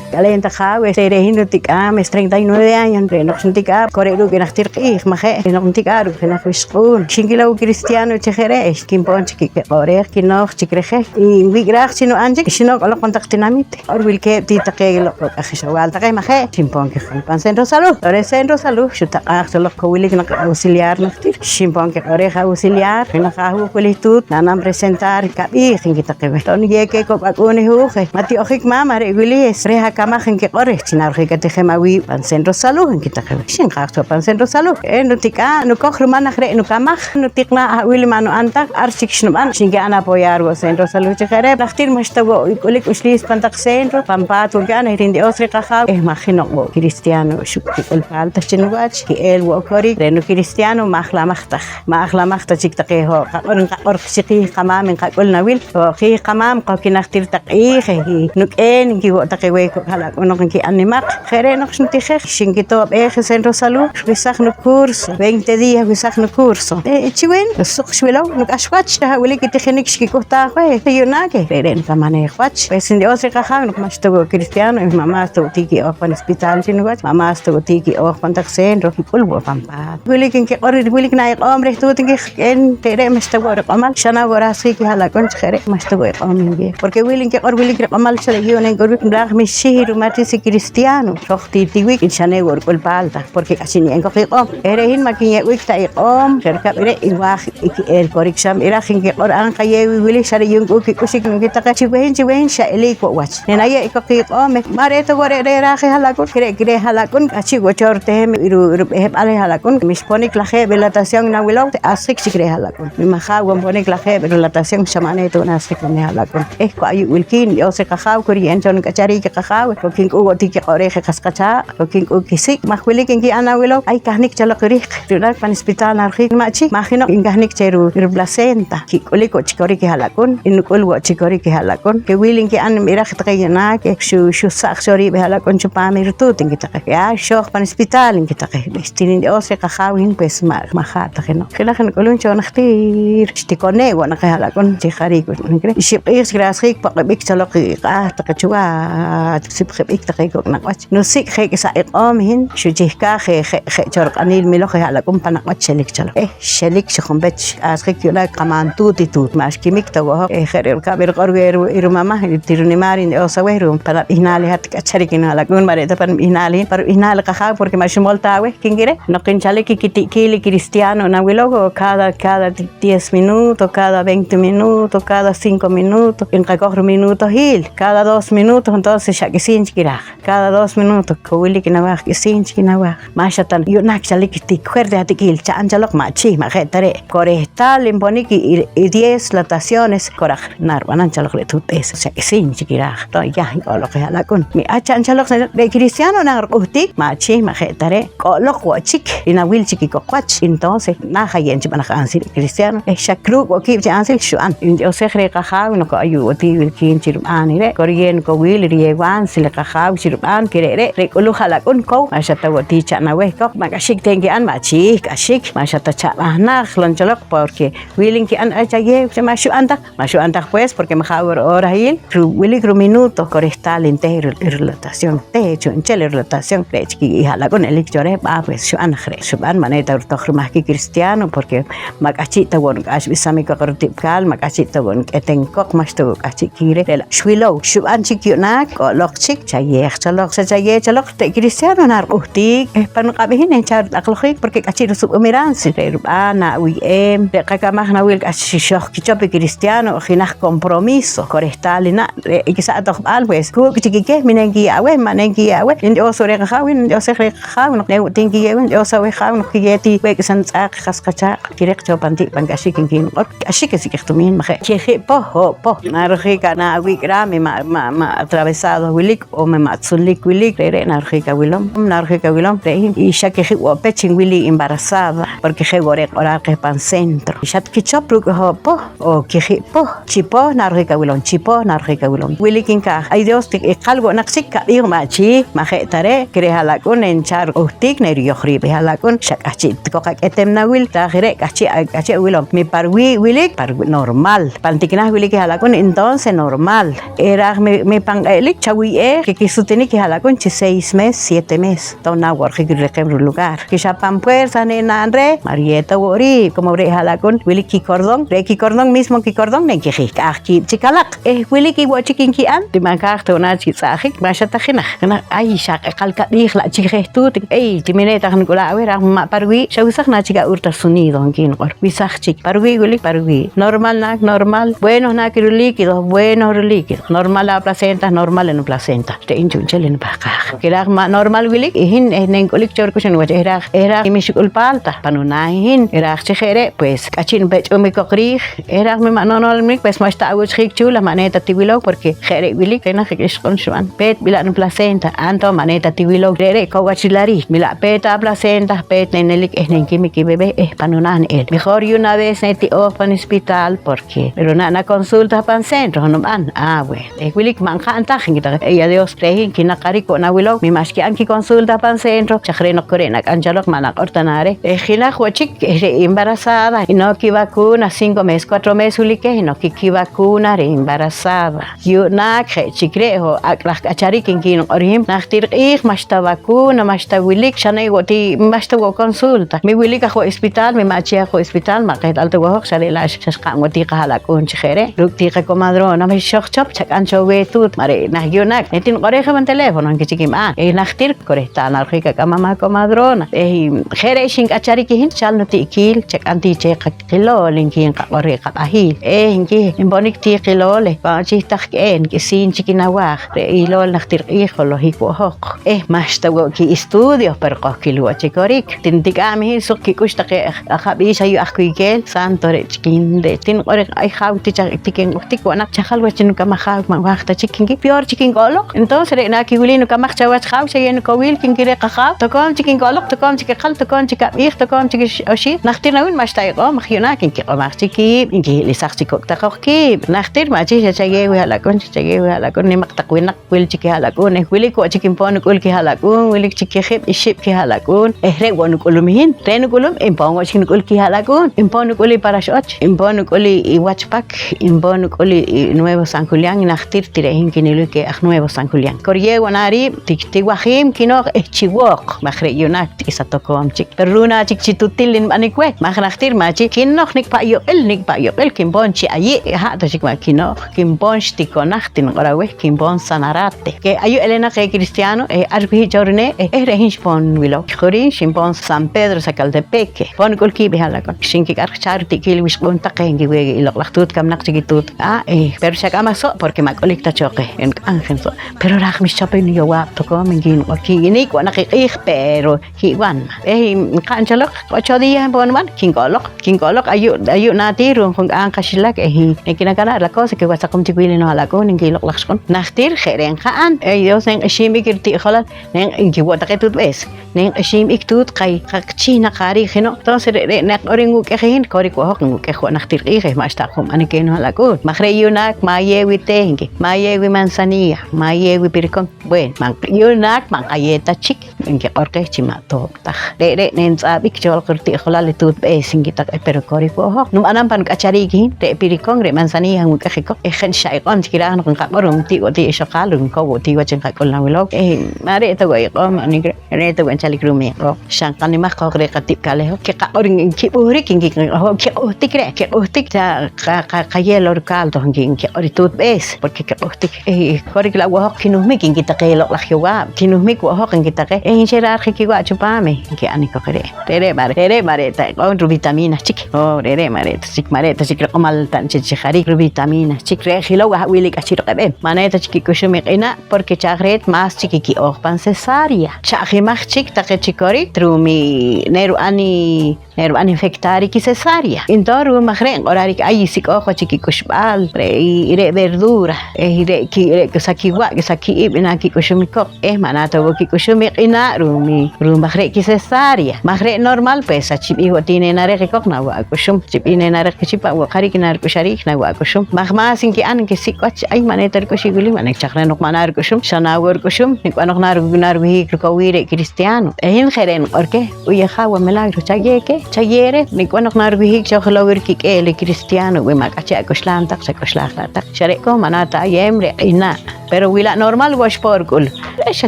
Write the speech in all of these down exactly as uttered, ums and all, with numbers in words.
K'aleen taq haaw, eh, re' hin nutik'aam, eh, treinta y nueve años, re' noq xnutik'aa' ko re' ruuk' i najtir q'iij, maje'? Re' noq nutik'aa' ruuk' jenaj wixq'uun. Xinkilow i cristiano chi je' re', eh, xkinpoon chik kiq'o'reej, kinooj chik reje. Y nwik'raaj chi nu'an chik, xinoq' loq pan taq tinamit. Q'or wilkeeb' ti taqe loq' aj ixowaal taqe, maje'? Xinpoon kijal pan centro salud. Re' centro salud xutaq'aaj cho loq ko wilik naq auxiliar najtir. Xinpoon kiq'o'reej auxiliar, jenaj ahuuj wili tuut, naanaam presentar kab'iij, nki taqe weh. Toon nyeew keh kok' ak'uun i huuj, eh, ma' ti'ojik maam, ma' re' wili, eh, reh akamaj nkiq'or, eh, chi narojik atijem awiib' pan centro salud, nki taqe weh. Xinqaaj cho pan centro salud. Eh, nutik'aa', nukoj ruman aj re' nukamaj, nutiq naah awil ma' nu'an ta, ar chik xnub'an, xinki'an apoyar wo' centro salud chi je' re'. Najtir ma'xta wo' k'ulik k'uxliis pan taq centro, pan paat wo' nki'an, eh, rin Dios reh qAjaaw, eh, ma' jinoq wo' cristiano xuk'ul palta chi niwach, ki'eel wo' korik, re' nu cristiano ma' ajlamaj ta. Ma' ajlamaj ta chik taqe ho' qaq'or, nqaq'or chiqiij qamaam nqak'ul nawil. Ho'jiij qamaam, qojkinajtir taq q'iij, eh, nuk'een nki wo' taqe weh kok' ha'lak'un noq nki'an nimaq. Je' re' noq xnutijej, xinkito'b'eej i centro salud, xwesaj nucurso, veinte días wesaj nucurso. Eh, chi wen, suq xwilow, nuk'ax wach, xa wilik i tijinik xkik'uhtaaj weh, yu'naak, eh, re're' nukamaneej wach. Pues, Dios reh qAjaaw, noq ma'xta wo' cristiano, eh, ma' más ta wo' ti ki'ooj pan hospital chi niwach, ma' más ta wo' ti ki'ooj pan taq centro, kik'ul wo' pan paat. Wilik nkiq'or, wilik na iq'oom reh tuut, nki, k'een re're' ma'xta wo' riq'omal, xa na wo' rahsjik i ha'lak'un chi je' re', ma'xta wo' iq'oom, nki. Porque wil nkiq'or wilik riq'omal, xa re' yu'na nk'ulb'ik, nraaj mixxih rumatis i cristiano, xojtitiwik, xa ne wo' rik'ul palta, porque k'ahchi' niye'em koq iq'oom. Eh, re' hin ma' kinye'b'ik ta iq'oom, je' rikab' i re' nwaaj i ki'eel korik, xa nb'iraj nkiq'or, ah, nqayeew i wili, xa re' yu'na k'u kik'uxik, nki taqe, chi wehin, chi wehin, xa eliik wo' wach. Ninaye'em koq iq'oom, eh, ma' re' ta wo' re', re' raaj i ha'lak'un, re', re' ha'lak'un k'ahchi' wo' cho ritehem i ru-, rub'ehb'al i ha'lak'un. Mixponik lajeeb' i latación nawilow, te asjik chik reh ha'lak'un. Wi maja' wo' nponik lajeeb' i latación, xa ma' ne ta wo' nasjik reh ha'lak'un. Eh, ko ayu' wilkiin, Dios reh qAjaaw, ko riye'em cho nik'achariik i qAjaaw, ko kink'uu' wo' ti kiq'o'reej i qas qachaaq', ko kink'uu' kisik', maj wilik nki'an awilow, ay kahnik cho loq i rihq, yu'naak pan hospital narojik, ma' chi, ma' jinoq nkahnik cho ru-, ruplacenta. Kik'ulik wo' chi korik i ha'lak'un, nuk'ul wo' chi korik i ha'lak'un. Ke wil nki'an nb'iraj taqe yu'naak, eh, xu-, xusa'j cho riib' i ha'lak'un chupaam i rituut, nki taqe. Ya, xooj pan hospital, nki taqe. Xtin Dios reh qAjaaw hin, pues, ma', ma' ja' ta jeno'. Jenaj nuk'ulum cho najtir. Xtikoneew wo' naq i ha'lak'un chi jariik wo' nki reh. Xib' q'iij chik rahsjik poq'ib'ik cho loq i q'ahk taqe chuwach, sipjib'ik taqe kok' naq' wach. Nusik' je' k'isa' iq'oom hin, xuchihkaaj je', je', je' cho riq'aniil miloj i ha'lak'un pan naq' wach xelik cho loq. Eh, xelik chi junpech, xk'ahsjik yu'naak qamaam tuut i tuut. Ma' xkimik ta wo' hoj, eh, je' re' rikab' i riq'or weh ru-, i rumama', i ti runimaal i Dios aweh, ru-, pan ab'ihnaal i hat k'acharik i nuha'lak'un, ma' re' ta pan rub'ihnaal i hin, pan rub'ihnaal i qAjaaw, porque ma' xumol ta aweh, kinki reh. Noq nchalik i kiti'kiil i cristiano nawilow, cada, cada diez minutos, cada veinte minutos, cada cinco minutos, nqakoj ruminutohiil, cada dos minutos, entonces xa k'isiin chik i raaj. Cada dos minutos ko wilik i nawaaj, k'isiin chik i nawaaj. Ma' xa ta yu'naak chalik i tik, fuerte ati'kiil, cha'n cho loq, ma' chi, ma' je' ta re'. Ko rehtaal nponik i, i, i diez lataciones, ko raj narib'anam cho loq re' tuutb'ees, xa k'isiin chik i raaj. To yah nk'o'loq i ha'lak'un. Mi aj cha'n cho loq, re' cristiano nariq'uhtik, ma' chi, ma' je' ta re'. K'o'loq wo' chik i nawil chik i koq wach. Entonces, najaye'em chi b'anaj ansil i cristiano, eh, xa ruuk' wo' kiib' chi ansil xub'an. Ndyosej reh qAjaaw, noq ayu' wo' ti wilkiin chi rib'an i re'. Koriyew nukowil, riyew ansil i qAjaaw chi rib'an, ke re're', re' k'uluj ha'lak'un kow, ma' xa ta wo' ti cha'n aweh koq, ma' k'axik ta nki'an, ma' chi k'axik, ma' xa ta chab'ahnaj lon cho loq, porque wil nki'an, ay chayew, ma' xub'an ta. Ma' xub'an taj, pues, porque maja' wo' ri'orahiil, ru-, wilik ruminuto, ko rehtaal nteh ru-, rulatación, nteh chu'nchel rulatación, re' chik i ha'lak'un elik cho reh, b'a, pues, xub'an aj re', xub'an, ma' ne ta rutoj rumahkik cristiano, porque ma' k'ahchi' ta wo' nuk'axb'isam i koq rutib'kaal, ma' k'ahchi' ta wo' nuk'etem koq, ma'xta wo' k'ahchi' kih reh, re' la' xwilow, xub'an chik yu'naak, k'o'loq chik, chayeej cho loq, xa chayew cho loq, re' cristiano nariq'uhtik, eh, pan q'ab' hin nchal rit'aqlojik, porque k'ahchi' rusuk'um i ransil, re' rub'an, na awuy'em, re' qakamaj nawil k'ahchi' xoj kichop i cristiano, jenaj compromiso, ko rehtaal i na', re' i kisa' atojb'al, pues, kuuk' chik i keh, mi ne nkiyew aweh, ma' ne nkiyew aweh, ndyos wo' reh qAjaaw, ndyosej reh qAjaaw, noq ne wo' ti nkiyew, ndyos aweh Jaaw, noq kiyew ti wek'sam tz'aaq i qas qachaaq', kireq cho pan ti' pan k'axik, nki niq'or, k'axik i sik'ej tumiin, maje', kiji' poh, ho' poh, narojik na awik'raam i ma', ma', ma' atravesado wilik, o ma' ma' tzulik wilik, re're' narojik awilom, narojik awilom, re' hin, y xa kiji' wo' pech nwil i embarazada, porque je' wo' re' q'oraal qeh pan centro, xa tkichop ruuk' i ho' poh, o kiji' poh, chi poh narojik awilom, chi poh narojik awilom. Wilik nkaaj, ay Dios, ti iqal wo' naq chik kab'iij, ma' chi, ma' je' ta re', ke re' ha'lak'un nchal riq'uhtik, neriyoj riib' i ha'lak'un, xa k'ahchi' tkoq ak'etem nawil, raaj i re' k'ahchi', k'ahchi' awilom. Mi pa riwii' wilik, pa ri-, normal. Pan tik'inaj wilik i ha'lak'un, entonces normal. Eraaj mi, mi pan q'e'lik, chawuy'em. eh, kikisutinik i ha'lak'un chi seis mes, siete mes, toon na wo' rajik rireqem rulugar. Wi xa pan puerta neena'n reh, ma' riyew ta wo' riib', como re' ha'lak'un wilik kicordón, re' kicordón mismo kicordón nekijih k'aj kiib' chi kalaq, eh, wilik i wo' chik nki'an, ti ma' nkaaj ta wo' na chi tz'a'jik, ma' xa ta jinaj, jinaj, ay, xa q'eqal kab'iij la' chik je tuut, ey, ti mi ne ta nuk'ulaa' aweh, raaj ma' pa riwii', xa wesaj na chik a ultrasonido, nki niq'or, wesaj chik, pa riwii' wilik, pa riwii', normal na, normal, bueno na kirulíquido, bueno rulíquido, normal aplacenta, normal nuplacenta. Re' hin chu'nchel nipahqaaj. Kiraaj ma' normal wilik, i hin, eh, nenk'ulik cho ruk'ux niwach, eh, raaj, eh, raaj i mixk'ul palta pan nunaah i hin, eh, raaj chi je' re', pues, k'ahchi' npech'um i koq riij, eh, raaj mi ma' normal wilik, pues, ma'xta awuch'jik chuul, ma' ne ta tiwilow, porque je' re' wilik, jenaj ixq'un xib'an, peet b'ila' nuplacenta, anto ma' ne ta tiwilow, re're' kow wach rilariik, mi la' peet aplacenta, peet nenelik, eh, nenkimik i bebé, eh, pan nunaah ne'el. Mejor y una vez neti'ooj pan hospital, porque runa' na consulta pan centro, nub'an, ah, bueno. Eh, wilik ma' nqa'n taj, nki taqe. Ey, a Dios, re' hin kinaqarik wo' nawilow, mi ma' xki'an kiconsulta pan centro, chaj re' noq ku re' nak'am chaloq, ma' naq'or ta na reh. Eh, jinaj wo' chik, eh, re' embarazada, i noq kivacuna, cinco mes, cuatro mes wilik keh, i noq kikivacuna reh embarazada. Yu'naak je' chik re' ho', ak' laj k'acharik, nki niq'or hin. Najtir q'iij, ma'xta vacuna, ma'xta wilik, xa ne wo' ti, ma'xta wo' consulta. Mi wilik aj wo' hospital, mi ma' chi aj wo' hospital, ma' qeht'al ta wo' hoj, xa re' la' xa xqa'n wo' ti qaha'lak'uun chi je' re'. Ruuk' ti qacomadrona, ma' xojchop, chak'am cho weh tuut, ma' re' naj yu'naak. Eh, ti niq'orej je pan teléfono, nki chik nb'an. Eh, najtir, ku rehtaal narjik ak'amam acomadrona. Eh, je' re' xink'acharik i hin, chal nuti'kiil, chak'am ti cheh qaqilool, nki nqaq'or reh qab'ahiil. Eh, nki nponik ti qilool, eh, pa' chi taq k'een, k'isiin chik i nawaaj. Re' ilool najtir q'iij, holohik wo' hoq. Eh, ma'xta wo' ki estudio, pero qojkil wo' chi korik. Ti nitik'aam i hin suq kik'ux taqe aj-, ajab'iix ayu' aj kuykeel, santo re' chikin, re' ti niq'or reh, ay jaaw, ti cha-, ti kink'uhtik wo' naq, chajal wach chi nukamaj jaaw, ma' nwaaj ta chik, nki, peor chik ink'o'loq. Entonces re' na kiwili nukamaj chawach jaaw, xa ye nukowil, kinki reh qajaaw, tokoom chik ink'o'loq, tokoom chik iqal, tokoom chik ab'iij, tokoom chik ix-, oxiil, najtir na wii' ma'xta iq'oom aj yu'naak, nkiq'omaj chik kiib', nkihi'lisaj chik kok' taq oq kiib', najtir ma' chi xa chayeew i ha'lak'un, xa chayeew i ha'lak'un, nimaq taq winaq. Wili chik kiha'lak'uun, eh, wilik wo' chik npoon nuk'ul kiha'lak'uun, wilik chik kijib' ixib' kiha'lak'uun, eh, re' wo' nuk'ulum i hin. Re' nuk'ulum, npoon wo' chik nuk'ul kiha'lak'uun, npoon nuk'ul i pa rax'ooch, npoon nuk'ul i, i wach pak, npoon nuk'ul i, i Nuevo San Julián, najtir ti re' hin kinilow keh aj Nuevo San Julián. Koriyeew wo' na riib', ti, tiwajiim kinooj eh chi wooq, maj re' yu'naak ti sa tokoom chik. Pero ru'um na chik chi tutil nb'anik weh, maj najtir ma' chi kinooj nik' pa' yuq'il, nik' pa' yuq'il, kinpoon chi ayi', ha' ta chik ma' kinooj, kinpoon xtikonaj, ti niq'or aweh, kinpoon Sanarate. Keh ayu' elenaq keh cristiano, eh, ar wih'ik cho rinee', eh, eh, re' hin xpoon wilow. Qurin xinpoon San Pedro Zacaltepeque. Poon k'ul kiib' i ha'lak'un. Xinkik'ar cha riti'kiil wixq'uun taq, eh, nkiweh i loq' laj tuut, kamnaq chik i tuut. Ah, eh, pero xak'am aso' porque ma' k'ulik ta cho qeh, nk'an je nso'. Pero raaj mi xchop i nuyowaab' tokoom, nki niq'or. Ki'nik wo' naq i q'iij, pero Hi'wan, eh, nqa'n chaloq ocho días npoon niwan, kink'o'loq, kink'o'loq ayu', ayu' na ti ru'um junk'aam qaxilak, eh, nkinakana' la cosa que wach saqum chik wiil i nuha'lak'uun, nki loq' laj ixq'un. Najtir je' re' nqa'n, eh, Dios, nenq'axiim b'ik riti'jolal, nen-, nki wo' taqe tuutb'ees, nenq'axiim b'ik tuut, qay, qachih naq ariij jeno'. Entonces, re', re' naq'or nwuk'ej i hin, korik wo' hoq nwuk'ej wo' najtir q'iij, eh, ma'xta aq'ub' b'anik keh nuha'lak'uun, maj re' yu'naak, maayeew i tehn, nki, maayeew i manzanilla, maayeew i pirikon. Bueno, man, yu'naak ma' nqayeew ta chik. Nkiq'or qeh chi ma' tob' taj. Re're' nentz'aab'ik cho loq riti'jolal i tuutb'ees, nki taqe, pero korik wo' hoj. Nub'anam pan k'achariik i hin, re' pirikon, re' manzanilla nwuk'ej i koq, eh, je' xa iq'oom chik iraaj noq nqaq'or, ru'um ti wo' ti ixoqal, ru'um kow wo' ti wach nqak'ul nawilow. Eh, ma' re' ta wo' iq'oom, anik re', re' ta wo' nchalik ru'um iq'oom. Xa nqanimaj qoq reh qatib'kalej hoj. Kiqaq'or, nkib'uhrik, nki, kiq'uhtik re', kiq'uhtik xa qa-, qa-, qayelow ricaldo, nki, nkiq'or i tuutb'ees, porque kiq'uhtik. Eh, korik la' wo' hoj kinuhmik, nki taqe loq' laj yowaab', kinuhmik wo' hoj, nki taqe, eh, nxeraar je kiwa' chupaam, eh, nki'an i koq re'. Re're' ma', re're' ma' re' ta iq'oom ruvitaminas chik. Oh, re're' ma' re' ta chik, ma' re' ta chik riq'omal ta nchel chi jariik ruvitaminas chik. Re' jilow ajwilik k'ahchi' ruq'eb'em. Ma' ne ta chik kik'uxum i q'ina', porque chaj reet más chik kiki'ooj pan cesárea. Cha'jimaj chik taqe chi korik, ru'um i ne rub'an i ne rub'an infectar i kicesárea. Entonces ru'um aj re' nq'orarik, ay, sik'ooj wach i kik'uxb'al, re', i, re' verdura, eh, re' ki-, re' sa kiwa', sa ki'ib' i nakik'uxum i koq, eh, ma' na ta wo' kik'uxum i q'ina', ru'um i, ru'um aj re' kicesárea. Maj re' normal, pues, xa chi b'ih wo' ti nenareq i koq, na wo' ak'uxum, chi b'ih nenareq, chi pa' wo' jariik narik'uxariik, na wo' ak'uxum. Maj más nki'an, nkisik' wach, ay, ma' ne ta rik'ux i wili, ma' ne chaj re' noq ma' narik'uxum, xa na wo' rik'uxum, nik' b'anoq naru-, naruwihik rukowiil re' cristiano. Eh, hin je' re' niq'or keh. Uy, Ajaaw, milagro, chayeew keh, chayeew reh. Nik' b'anoq naruwihik cho jilowil kik'eel i cristiano, wi ma' k'ahchi' ak'uxlaam taq, chak'uxlaj la' taq. Xa re' koh ma' na ta ayeem re' q'ina'. pero wi la' normal wo' xpo' rik'ul, re' xa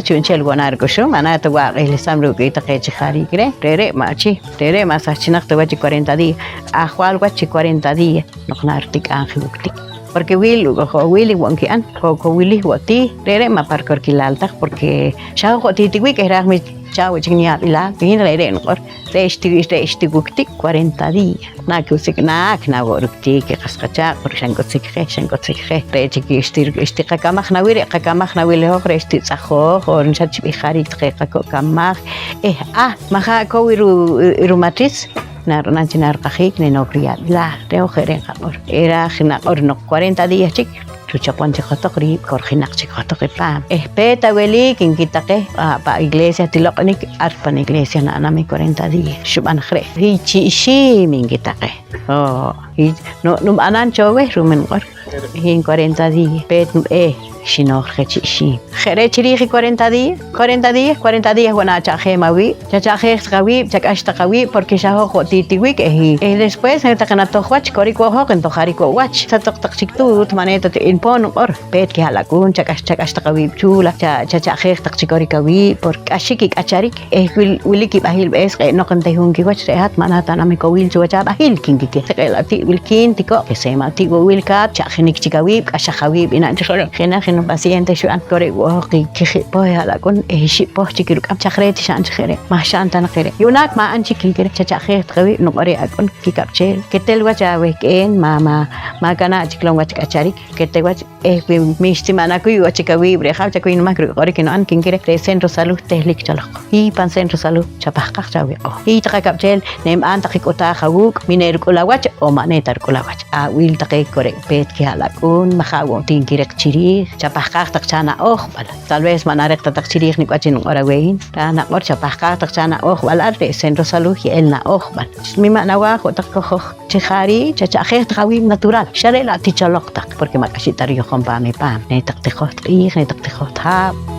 chu'nchel wo' na rik'uxum, ma' na ta wo' aq'ehlisam ruuk' i taqe chi jariik reh. Re're' ma' chi, re're' ma' sahchinaq ta wach i cuarenta día, ajwal wach chi cuarenta día noq naritik'aaj i wuktik. Porque wil, jo' wil wo' nki'an, ko-, kowilih wo' ti, re're' ma' pa rikorkilal ta, porque xa hoj wo' ti tiwik eh raaj mi chaw wo' chik niyab'ilal. Hin re're' niq'or, re' xti-, re' xtiwuktik cuarenta día. Naak wusik, naak na wo' ruktik i qas qachaaq', porque xa nk'utsik je, xa nk'utsik je. Re' chik xti-, xtiqakamaj na wii', re' qakamaj na wii' hoj, re' xtitz'ajoj, on xa chi b'ih jariik taqe qako'kamaj eh, ah, maja' kow i ru-, i rumatriz, narib'anam chi nariqajiik, nenook riyab'ilal. Re' hoj je' re' nqaq'or. Iraaj naq'or noq cuarenta día chik, ruchopom chik johtoq riib', korjinaq chik johtoq i paam eh peet awelik, nki taqe. Pa, pa iglesia ti loq'onik, ar pan iglesia na'nam i cuarenta día. Xub'an aj re', i chi ixiim, nki taqe. Oo, i, nu-, nub'anam cho weh, ru'um niq'or, hin cuarenta día peet nub'eeh, xinooj je chi ixiim. Je' re' chi riij i cuarenta día, cuarenta día, cuarenta día wo' nacha'jeem awiib', chacha'jeej taq awiib', chak'ax taq awiib', porque xa hoj wo' ti tiwik eh, eh, después re' taqe natoj wach, korik wo' hoj, ntojarik wo' wach. Satoq taq chik tuut, ma' ne ta ti npon niq'or, peet kiha'lak'uun, chak'ax, chak'ax taq awiib' chuul, cha-, chacha'jeej taq chi korik awiib', porque k'axik i k'acharik eh, wil-, wilik i b'ahiil b'ees q'e'noq ntehum kiwach, re' hat ma' na ta na'nam i kowil chiwach ab'ahiil, kinki keh. Teqe la' ti' wilkiin tikoq, kese ma' ti' wo' wilkaat, cha'jinik chik awiib', k'axaj awiib', ina'n chi je' re'. Jenaj i nupaciente xub'an, kore' wo' hoj i kiji' poh i ha'lak'un eh, ixib' poh chik ruk'am, chaj re' ti xa'n chi je' re', ma' xa'n ta naq re'. Yu'naak maa'an chik, kinki reh, chacha'jeej taq awiib', nuq'or i ak'un kikab'cheel, ketel wach awehk'een, ma', ma', maakana' chik lom wach k'acharik, ketel wach eh, wi mi xti ma' nakuy wo' chik awiib' re' jaaw, chakuy nimak ruuk' q'orik nu'an, kinki reh. Re' centro salud tehlik chaloq. Hiy pan centro salud, chapahqaj chawiq'ooj. Hiy taq akab'cheel, nenb'an taq i k'utaaj awuuk', mi neruk'ul awach on ma' ne ta ruk'ul awach. Awil taqe kore' peet kiha'lak'uun, maja' wo' ti nkireq chi riij, chapahqaj taq cha na'ojb'al. Tal vez ma' nareq ta taq chi riij nik' wach niq'or aweh hin, raaj naq'or, chapahqaj taq cha na'ojb'al ar, re' centro salud ye'el na'ojb'al. Mi ma' nawaaj wo' taq kojoj chi jariik, chacha'jeej taq awiib' natural, xa re' la' ti chaloq taq, porque ma' k'axik ta riyojom paam i paam, ne taq ti jot q'iij, ne taq ti jot haab'.